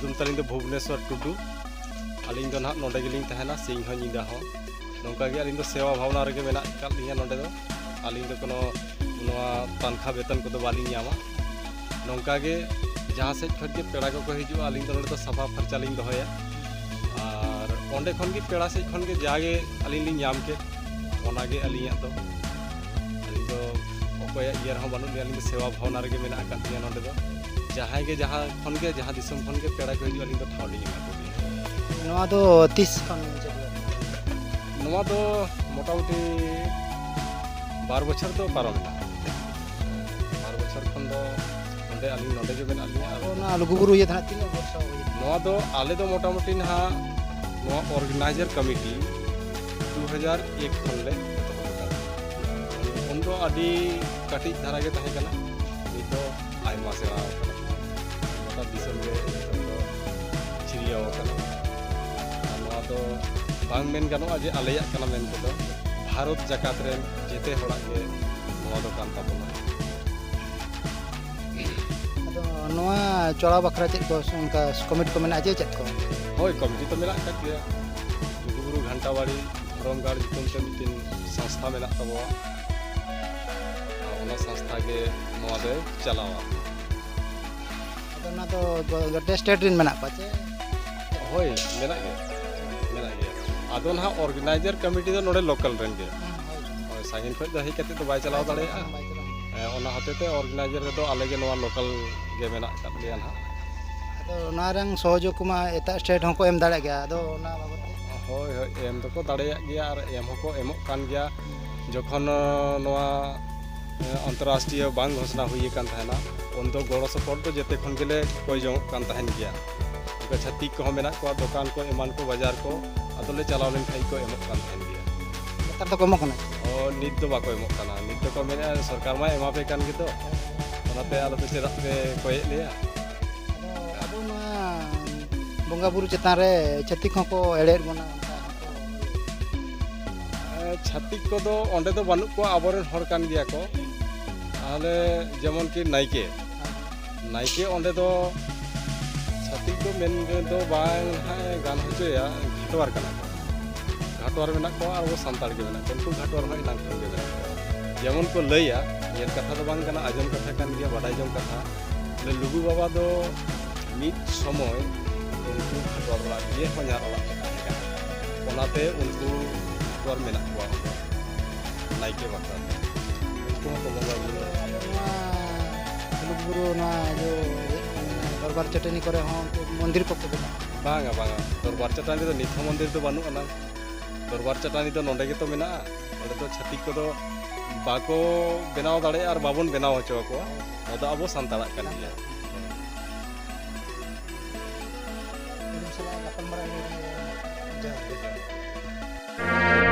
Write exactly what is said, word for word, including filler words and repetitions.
ᱧᱩᱛᱩᱢ ᱛᱟᱹᱞᱤᱧ ᱫᱚ ᱵᱷᱩᱵᱽᱱᱮᱥᱣᱚᱨ ᱴᱩᱰᱩ᱾ ᱟᱹᱞᱤᱧ ᱫᱚ ᱱᱟᱦᱟᱜ ᱱᱚᱰᱮ ᱜᱮᱞᱤᱧ ᱛᱟᱦᱮᱱᱟ, ᱥᱤᱧ ᱦᱚᱸ ᱧᱤᱫᱟᱹ ᱦᱚᱸ᱾ ᱱᱚᱝᱠᱟ ᱜᱮ ᱟᱹᱞᱤᱧ ᱫᱚ ᱥᱮᱵᱟ ᱵᱷᱟᱵᱽᱱᱟ ᱨᱮᱜᱮ ᱢᱮᱱᱟᱜ ᱟᱠᱟᱫ ᱞᱤᱧᱟ ᱱᱚᱰᱮ ᱫᱚ᱾ ᱟᱹᱞᱤᱧ ᱫᱚ ᱠᱳᱱᱳ ᱱᱚᱣᱟ ᱛᱟᱱᱠᱷᱟ ᱵᱮᱛᱚᱱ ᱠᱚᱫᱚ ᱵᱟᱹᱞᱤᱧ ᱧᱟᱢᱟ᱾ ᱱᱚᱝᱠᱟ ᱜᱮ ᱡᱟᱦᱟᱸ ᱥᱮᱫ ᱠᱷᱚᱱ ᱜᱮ ᱯᱮᱲᱟ ᱠᱚᱠᱚ ᱦᱤᱡᱩᱜᱼᱟ, ᱟᱹᱞᱤᱧ ᱫᱚ ᱱᱚᱰᱮ ᱫᱚ ᱥᱟᱯᱷᱟ ᱯᱷᱟᱨᱪᱟ ᱞᱤᱧ ᱫᱚᱦᱚᱭᱟ᱾ ᱟᱨ ᱚᱸᱰᱮ ᱠᱷᱚᱱ ᱜᱮ, ᱯᱮᱲᱟ ᱥᱮᱫ ᱠᱷᱚᱱ ᱜᱮ ᱡᱟᱜᱮ ᱟᱹᱞᱤᱧ ᱞᱤᱧ ᱧᱟᱢ ᱠᱮᱫ, ᱚᱱᱟᱜᱮ ᱟᱹᱞᱤᱧᱟᱜ ᱫᱚ᱾ ᱟᱹᱞᱤᱧ ᱫᱚ ᱚᱠᱚᱭᱟᱜ ᱤᱭᱟᱹ ᱨᱮᱦᱚᱸ ᱵᱟᱹᱱᱩᱜ ᱞᱤᱧᱟ, ᱟᱹᱞᱤᱧ ᱫᱚ ᱥᱮᱵᱟ ᱵᱷᱟᱵᱽᱱᱟ ᱨᱮᱜᱮ ᱢᱮᱱᱟᱜ ᱟᱠᱟᱫ ᱞᱤᱧᱟ ᱱᱚᱰᱮ ᱫᱚ᱾ ᱡᱟᱦᱟᱸᱭ ᱜᱮ ᱡᱟᱦᱟᱸ ᱠᱷᱚᱱ ᱜᱮ, ᱡᱟᱦᱟᱸ ᱫᱤᱥᱚᱢ ᱠᱷᱚᱱ ᱜᱮ ᱯᱮᱲᱟ ᱠᱚ ᱦᱤᱡᱩᱜᱼᱟ, ᱟᱹᱞᱤᱧ ᱫᱚ ᱴᱷᱟᱶ ᱞᱤᱧ ᱮᱢᱟ ᱠᱚᱜᱮᱭᱟ᱾ ᱱᱚᱣᱟ ᱫᱚ ᱛᱤᱥ ᱠᱷᱚᱱ ᱪᱟᱹᱞᱩ ᱟᱠᱟᱱᱟ? ᱱᱚᱣᱟ ᱫᱚ ᱢᱚᱴᱟᱢᱩᱴᱤ ᱵᱟᱨ ᱵᱚᱪᱷᱚᱨ ᱫᱚ ᱯᱟᱨᱚᱢ ᱮᱱᱟ᱾ ᱵᱟᱨ ᱵᱚᱪᱷᱚᱨ ᱠᱷᱚᱱ ᱫᱚ ᱱᱚᱰᱮ, ᱟᱹᱞᱤᱧ ᱱᱚᱰᱮ ᱜᱮ ᱢᱮᱱᱟᱜ ᱞᱤᱧᱟ᱾ ᱟᱨ ᱟᱫᱚ ᱚᱱᱟ ᱞᱩᱜᱩᱵᱩᱨᱩ ᱤᱭᱟᱹ ᱫᱚ ᱦᱟᱸᱜ ᱛᱤᱱᱟᱹᱜ ᱵᱚᱪᱷᱚᱨ ᱦᱩᱭ ᱮᱱᱟ? ᱱᱚᱣᱟ ᱫᱚ ᱟᱞᱮ ᱫᱚ ᱢᱚᱴᱟᱢᱩᱴᱤ ᱱᱟᱦᱟᱜ ᱱᱚᱣᱟ organizer committee ᱫᱩ ᱦᱟᱡᱟᱨ ᱮᱠ ᱠᱷᱚᱱ ᱞᱮ ᱮᱛᱚᱦᱚᱵ ᱟᱠᱟᱫᱟ᱾ ᱩᱱ ᱫᱚ ᱟᱹᱰᱤ ᱠᱟᱹᱴᱤᱡ ᱫᱷᱟᱨᱟ ᱜᱮ ᱛᱟᱦᱮᱸ ᱠᱟᱱᱟ, ᱱᱤᱛ ᱫᱚ ᱟᱭᱢᱟ ᱥᱮᱬᱟ ᱟᱠᱟᱱᱟ᱾ ᱜᱚᱴᱟ ᱫᱤᱥᱚᱢ ᱜᱮ ᱱᱤᱛᱚᱜ ᱫᱚ ᱪᱷᱤᱲᱭᱟᱹᱣ ᱟᱠᱟᱱᱟ᱾ ᱟᱨ ᱱᱚᱣᱟ ᱫᱚ ᱵᱟᱝ ᱢᱮᱱ ᱜᱟᱱᱚᱜᱼᱟ ᱡᱮ ᱟᱞᱮᱭᱟᱜ ᱠᱟᱱᱟ ᱢᱮᱱᱛᱮ ᱫᱚ, ᱵᱷᱟᱨᱚᱛ ᱡᱟᱠᱟᱛ ᱨᱮᱱ ᱡᱮᱛᱮ ᱦᱚᱲᱟᱜ ᱜᱮ ᱱᱚᱣᱟ ᱫᱚ ᱠᱟᱱ ᱛᱟᱵᱚᱱᱟ᱾ ᱟᱫᱚ ᱱᱚᱣᱟ ᱪᱚᱲᱟ ᱵᱟᱠᱷᱨᱟ ᱪᱮᱫ ᱠᱚ ᱚᱱᱠᱟ ᱠᱚᱢᱤᱴᱤ ᱠᱚ ᱢᱮᱱᱟᱜᱼᱟ ᱡᱮ ᱪᱮᱫ ᱠᱚ? ᱦᱳᱭ, ᱠᱚᱢᱤᱴᱤ ᱛᱚ ᱢᱮᱱᱟᱜ ᱟᱠᱟᱫ ᱜᱮᱭᱟ᱾ ᱞᱩᱜᱩᱵᱩᱨᱩ ᱜᱷᱟᱱᱴᱟᱵᱟᱲᱤ ᱫᱷᱚᱨᱚᱢ ᱜᱟᱲ ᱧᱩᱛᱩᱢ ᱛᱮ ᱢᱤᱫᱴᱮᱱ ᱥᱚᱝᱥᱛᱷᱟ ᱢᱮᱱᱟᱜ ᱛᱟᱵᱚᱣᱟ᱾ ᱟᱨ ᱚᱱᱟ ᱥᱚᱝᱥᱛᱷᱟ ᱜᱮ ᱱᱚᱣᱟ ᱫᱚᱭ ᱪᱟᱞᱟᱣᱟ᱾ ᱟᱫᱚ ᱚᱱᱟ ᱫᱚ ᱜᱚ-, ᱜᱚᱴᱟ ᱥᱴᱮᱴ ᱨᱮᱱ ᱢᱮᱱᱟᱜ ᱠᱚᱣᱟ ᱪᱮ? ᱦᱳᱭ, ᱢᱮᱱᱟᱜ ᱜᱮᱭᱟ, ᱢᱮᱱᱟᱜ ᱜᱮᱭᱟ᱾ ᱟᱫᱚ ᱱᱟᱦᱟᱜ organizer committee ᱫᱚ ᱱᱚᱰᱮ local ᱨᱮᱱ ᱜᱮ᱾ ᱦᱩᱸ, ᱦᱳᱭ᱾ ᱦᱳᱭ, ᱥᱟᱺᱜᱤᱧ ᱠᱷᱚᱱ ᱫᱚ ᱦᱮᱡ ᱠᱟᱛᱮ ᱫᱚ ᱵᱟᱭ ᱪᱟᱞᱟᱣ ᱫᱟᱲᱮᱭᱟᱜᱼᱟ᱾ ᱵᱟᱭ ᱪᱟᱞᱟᱣ᱾ ᱦᱮᱸ, ᱚᱱᱟ ᱦᱚᱛᱮ ᱛᱮ organizer ᱨᱮᱫᱚ ᱟᱞᱮ ᱜᱮ ᱱᱚᱣᱟ local ᱜᱮ ᱢᱮᱱᱟᱜ ᱟᱠᱟᱫ ᱞᱮᱭᱟ ᱱᱟᱦᱟᱜ᱾ ᱟᱫᱚ ᱚᱱᱟ ᱨᱮᱱ ᱥᱚᱦᱚᱡᱳᱜᱽ ᱠᱚᱢᱟ ᱮᱴᱟᱜ ᱥᱴᱮᱴ ᱦᱚᱸᱠᱚ ᱮᱢ ᱫᱟᱲᱮᱭᱟᱜ ᱜᱮᱭᱟ, ᱟᱫᱚ ᱚᱱᱟ ᱵᱟᱵᱚᱫ ᱛᱮ? ᱦᱳᱭ, ᱦᱳᱭ, ᱮᱢ ᱫᱚᱠᱚ ᱫᱟᱲᱮᱭᱟᱜ ᱜᱮᱭᱟ ᱟᱨ ᱮᱢ ᱦᱚᱸᱠᱚ ᱮᱢᱚᱜ ᱠᱟᱱ ᱜᱮᱭᱟ᱾ ᱡᱚᱠᱷᱚᱱ, ᱱᱚᱣᱟ ᱮ, ᱟᱱᱛᱚᱨᱨᱟᱥᱴᱨᱤᱭᱚ ᱵᱟᱝ ᱜᱷᱳᱥᱚᱱᱟ ᱦᱩᱭ ᱟᱠᱟᱱ ᱛᱟᱦᱮᱱᱟ, ᱩᱱᱫᱚ ᱜᱚᱲᱚ ᱥᱚᱯᱚᱦᱚᱫ ᱫᱚ ᱡᱮᱛᱮ ᱠᱷᱚᱱ ᱜᱮᱞᱮ ᱠᱚᱭ ᱡᱚᱝᱚᱜ ᱠᱟᱱ ᱛᱟᱦᱮᱱ ᱜᱮᱭᱟ᱾ ᱚᱱᱠᱟ ᱪᱷᱟᱹᱛᱤᱠ ᱠᱚᱦᱚᱸ ᱢᱮᱱᱟᱜ ᱠᱚᱣᱟ, ᱫᱚᱠᱟᱱ ᱠᱚ, ᱮᱢᱟᱱ ᱠᱚ, ᱵᱟᱡᱟᱨ ᱠᱚ, ᱟᱫᱚᱞᱮ ᱪᱟᱞᱟᱣ ᱞᱮᱱᱠᱷᱟᱱ ᱜᱮᱠᱚ ᱮᱢᱚᱜ ᱠᱟᱱ ᱛᱟᱦᱮᱱ ᱜᱮᱭᱟ᱾ ᱱᱮᱛᱟᱨ ᱫᱚᱠᱚ ᱮᱢᱚᱜ ᱠᱟᱱᱟ? ᱚ, ᱱᱤᱛ ᱫᱚ ᱵᱟᱠᱚ ᱮᱢᱚᱜ ᱠᱟᱱᱟ᱾ ᱱᱤᱛ ᱫᱚᱠᱚ ᱢᱮᱱᱮᱫᱼᱟ, "ᱥᱚᱨᱠᱟᱨ ᱢᱟᱭ ᱮᱢᱟ ᱯᱮ ᱠᱟᱱ ᱜᱮᱫᱚ, ᱚᱱᱟᱛᱮ ᱟᱞᱮ ᱫᱚ ᱪᱮᱫᱟᱜ ᱯᱮ ᱠᱚᱭᱮᱫ ᱞᱮᱭᱟ?" ᱟᱫᱚ ᱟᱵᱚ ᱱᱚᱣᱟ ᱵᱚᱸᱜᱟ ᱵᱩᱨᱩ ᱪᱮᱛᱟᱱ ᱨᱮ ᱪᱷᱟᱹᱛᱤᱠ ᱦᱚᱸᱠᱚ ᱮᱲᱮᱭᱮᱫ ᱵᱚᱱᱟ, ᱚᱱᱠᱟ ᱦᱚᱸᱠᱚ ᱮ, ᱪᱷᱟᱹᱛᱤᱠ ᱠᱚᱫᱚ ᱚᱸᱰᱮ ᱫᱚ ᱵᱟᱹᱱᱩᱜ ᱠᱚᱣᱟ, ᱟᱵᱚᱨᱮᱱ ᱦᱚᱲ ᱠᱟᱱ ᱜᱮᱭᱟ ᱠᱚ᱾ ᱛᱟᱦᱚᱞᱮ ᱡᱮᱢᱚᱱ ᱠᱤ ᱱᱟᱭᱠᱮ, ᱱᱟᱭᱠᱮ ᱚᱸᱰᱮ ᱫᱚ ᱪᱷᱟᱹᱛᱤᱠ ᱫᱚ ᱢᱮᱱ ᱫᱚ ᱵᱟᱝ ᱦᱟᱸᱜ ᱮ ᱜᱟᱱ ᱦᱚᱪᱚᱭᱟ, ᱜᱷᱟᱴᱣᱟᱨ ᱠᱟᱱᱟ ᱠᱚ᱾ ᱜᱷᱟᱴᱣᱟᱨ ᱢᱮᱱᱟᱜ ᱠᱚᱣᱟ, ᱟᱵᱚ ᱥᱟᱱᱛᱟᱲ ᱜᱮ ᱢᱮᱱᱟᱜ ᱠᱚᱣᱟ᱾ ᱩᱱᱠᱩ ᱜᱷᱟᱴᱣᱟᱨ ᱦᱚᱸ ᱮᱱᱟᱝ ᱠᱷᱚᱱ ᱜᱮ ᱢᱮᱱᱟᱜ ᱠᱚᱣᱟ᱾ ᱡᱮᱢᱚᱱ ᱠᱚ ᱞᱟᱹᱭᱟ, ᱧᱮᱞ ᱠᱟᱛᱷᱟ ᱫᱚ ᱵᱟᱝ ᱠᱟᱱᱟ, ᱟᱸᱡᱚᱢ ᱠᱟᱛᱷᱟ ᱠᱟᱱ ᱜᱮᱭᱟ, ᱵᱟᱰᱟᱭ ᱡᱚᱝ ᱠᱟᱛᱷᱟ᱾ ᱞᱩᱜᱩ ᱵᱟᱵᱟ ᱫᱚ ᱢᱤᱫ ᱥᱚᱢᱚᱭ ᱩᱱᱠᱩ ᱜᱷᱟᱴᱣᱟᱨ ᱚᱲᱟᱜ ᱨᱮᱜᱮ ᱦᱚᱧᱦᱟᱨ ᱚᱲᱟᱜ ᱨᱮ ᱛᱟᱦᱮᱸ ᱠᱟᱱᱟ᱾ ᱚᱱᱟᱛᱮ ᱩᱱᱠᱩ ᱜᱷᱟᱴᱣᱟᱨ ᱢᱮᱱᱟᱜ ᱠᱚᱣᱟ ᱚᱸᱰᱮ ᱱᱟᱭᱠᱮ ᱵᱟᱠᱷᱨᱟ ᱛᱮ᱾ ᱩᱱᱠᱩ ᱦᱚᱸᱠᱚ ᱵᱚᱸᱜᱟ ᱵᱩᱨᱩ᱾ ᱱᱚᱣᱟ ᱞᱩᱜᱩᱵᱩᱨᱩ, ᱱᱚᱣᱟ ᱤᱭᱟᱹ, ᱫᱚᱨᱵᱟᱨ ᱪᱟᱹᱴᱟᱹᱱᱤ ᱠᱚᱨᱮ ᱦᱚᱸ ᱩᱱᱠᱩ ᱢᱚᱱᱫᱤᱨ ᱠᱚᱠᱚ ᱵᱮᱱᱟᱣᱟ? ᱵᱟᱝᱟ, ᱵᱟᱝᱟ, ᱫᱚᱨᱵᱟᱨ ᱪᱟᱹᱴᱟᱹᱱᱤ ᱫᱚ ᱱᱤᱛ ᱦᱚᱸ ᱢᱚᱱᱫᱤᱨ ᱫᱚ ᱵᱟᱹᱱᱩᱜ ᱟᱱᱟ᱾ ᱫᱚᱨᱵᱟᱨ ᱪᱟᱹᱴᱟᱹᱱᱤ ᱫᱚ ᱱᱚᱰᱮ ᱜᱮᱛᱚ ᱢᱮᱱᱟᱜᱼᱟ᱾ ᱚᱸᱰᱮ ᱫᱚ ᱪᱷᱟᱹᱛᱤᱠ ᱠᱚᱫᱚ ᱵᱟᱠᱚ ᱵᱮᱱᱟᱣ ᱫᱟᱲᱮᱭᱟᱜᱼᱟ ᱟᱨ ᱵᱟᱵᱚᱱ ᱵᱮᱱᱟᱣ ᱦᱚᱪᱚ ᱟᱠᱚᱣᱟ᱾ ᱱᱚᱣᱟ ᱫᱚ ᱟᱵᱚ ᱥᱟᱱᱛᱟᱲᱟᱜ ᱠᱟᱱ ᱜᱮᱭᱟ᱾ ᱟᱹᱵᱤᱱ ᱥᱟᱞᱟᱜ ᱜᱟᱯᱟᱞᱢᱟᱨᱟᱣ ᱦᱩᱭ ᱞᱮᱱ ᱜᱮ᱾ ᱡᱚᱦᱟᱨ ᱜᱮ, ᱡᱚᱦᱟᱨ ᱜᱮ᱾